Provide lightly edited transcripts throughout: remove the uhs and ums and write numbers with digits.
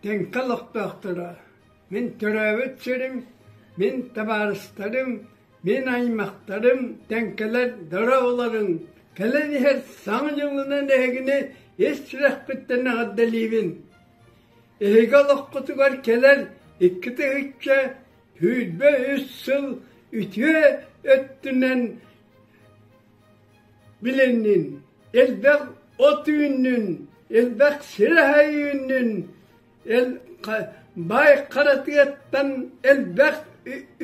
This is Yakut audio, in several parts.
Тэҥкэ олохтоохторо, мин төрөөбүт сирим, мин табаарыстарым, мин аймахтарым Тэҥкэлэр дорооболоруҥ, кэлэн иһэр Саҥа дьылынан эһигини ис сүрэхпиттэн эҕэрдэлиибин! Эһиги олоххутугар кэлэр 2023 сыл үтүө өттүнэн билиннин, элбэх от үүннүн, элбэх сирэһэ үүннүн, баай хара тыаттан элбэх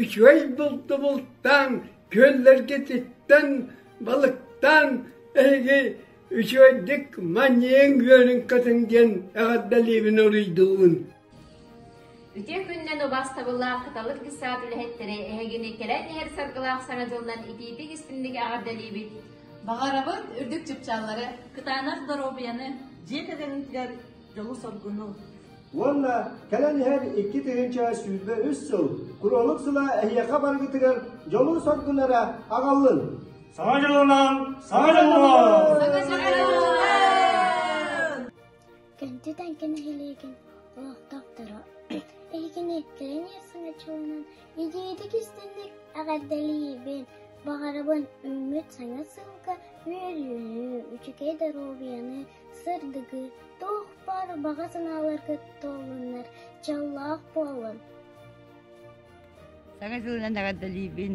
үчүгэй булду бултаан, күөллэргититтэн балыктаан эһиги үчүгэйдик манньыйыҥ үөрүҥ-көтүҥ диэн эҕэрдэлиибин уруйдуубун. Үтүө күнүнэн убаастабыллаах Кыталык десант үлэһиттэрэ эһигини кэлэн иһэр саргылаах Саҥа дьылынан итиитик-истиҥник эҕэрдэлиибит! Баҕарабыт үрдүк чыпчааллары, кытаанах доруобуйаны, дьиэ кэргэнигэр дьолу-соргуну! Уонна кэлэн иһэр 2023 сыл Куруолук сыла эһиэхэ барыгытыгар дьолу-соргуну эрэ аҕаллын! Саҥа дьылынан! Саҥа дьылынан! Саҥа дьылынан! Көнтү Тэҥкэ нэһилиэгин олохтоохторо эһигини кэлин саҥа дьылынан итиитик истиҥник эҕэрдэлиибин, баҕарабын үүммүт саҥа сылга үөрүүнү, үчүгэй доруобуйаны, сырдыгы, туох баар баҕа санааларгыт туоллуннар, дьоллоох буолун! Саҥа дьылынан эҕэрдэлиибин,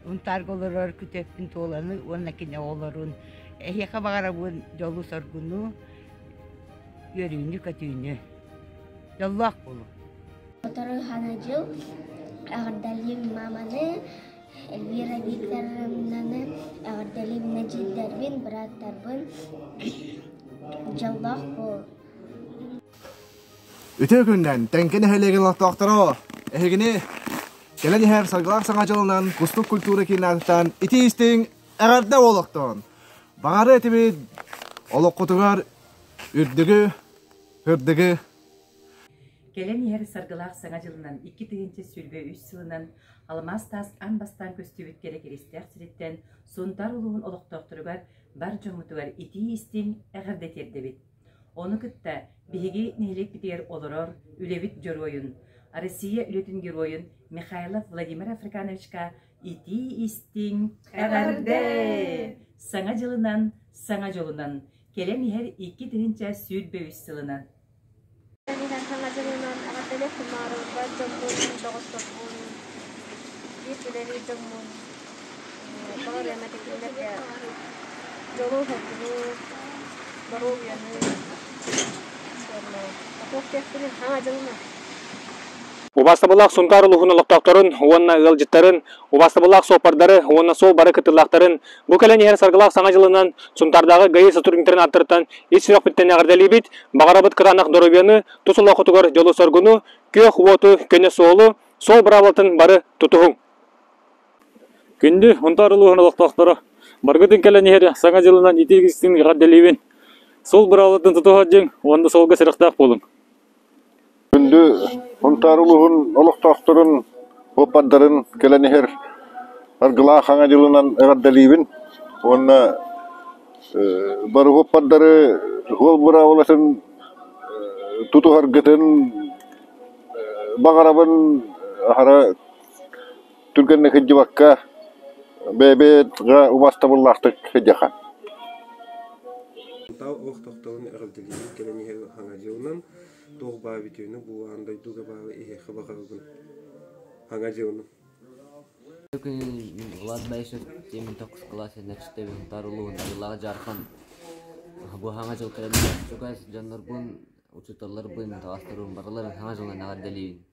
Унтаарга олорор күтүөппүн Туоланы уонна кини оҕолорун. Эһиэхэ баҕарабын дьолу-соргуну, үөрүүнү-көтүүнү. Дьоллоох буолуҥ. Сотору Саҥа дьыл эҕэрдэлиим маманы, Эльвира Викторовнаны, эҕэрдэлиим эдьиийдэрбин, бырааттарбын. Дьоллоох буол. Үтүө күнүнэн Тэҥкэ нэһилиэгин олохтоохторо! Эһигини кэлэн иһэр саргылаах саҥа дьылынан Кустук культура киин аатыттан итии-истиҥ эҕэрдэ олохтоон! Баҕары этибит олоххутугар үрдүгү, сырдыгы! Кэлэн иһэр саргылаах саҥа дьылынан 2023 сылынан алмаас таас аан бастаан көстүбүт кэрэ киристээх сириттэн Сунтаар улууһун олохтоохторугар бар дьоммутугар итии-истиҥ эҕэрдэ тиэрдэбит. Ону кытта биһиги нэһилиэкпитигэр олорор үлэбит дьоруойун, Россия үлэтин геройун Михайлов Владимир Африкановичка итии-истиҥ эҕэрдэ! Саҥа дьылынан, саҥа дьолунан, кэлэн иһэр 2023 сылынан! Саҥа дьылынан эҕэрдэлиэх баҕарабын дьоммун, доҕотторбун, биир үлэлиир дьоммун баҕарыам этэ кинилэргэ дьолу-соргуну, доруобуйаны уонна туох диэхпиний Саҥа дьылынан. Убаастабыллаах Сунтаар улууһун олохтоохторун уонна ыалдьыттарын, убаастабыллаах суоппардары уонна суол бары кыттыылаахтарын бу кэлэн иһэр саргылаах Саҥа дьылынан Сунтаардааҕы ГАИ сотрудниктарын ааттарыттан ис сүрэхпиттэн эҕэрдэлиибит, баҕарабыт кытаанах доруобуйаны, тус олоххутугар дьолу-соргуну, күөх уоту, көнө суолу, суол быраабылатын бары тутуһуҥ! Күндү Сунтаар улууһун олохтоохторо, баргытын кэлэн иһэр Саҥа дьылынан итии-истиҥ эҕэрдэлиибин! Суол быраабылатын тутуһа сылдьыҥ уонна суолга сэрэхтээх буолуҥ! Күндү Сунтаар улууһун олохтоохторун, уоппардарын кэлэн иһэр Аргылаах Хаҥа дьылынан эҕэрдэлиибин уонна бары уоппардары суол быраабылатын тутуһаргытын баҕарабын аһара түргэнник сылдьыбакка бэйэ-бэйэҕэ убаастабыллаахтык сылдьаха. Тау ох тохтолун эҕэрдэлиибин кэлэн иһэр Хаҥа дьылынан туох баа бүтүөнү бу аан дойдуга баары иһиэхэ баҕарабын Хаҥа дьылынан. Күнүн Влад Баишев 79 кылаас үөрэнээччитэ Сунтаар улууһун Арыылаах Дьаархан бу Хаҥа дьыл кэлэн чугас дьоннорбун, учууталларбын, таҕастарбын барыларын Хаҥа дьылынан эҕэрдэлиибин.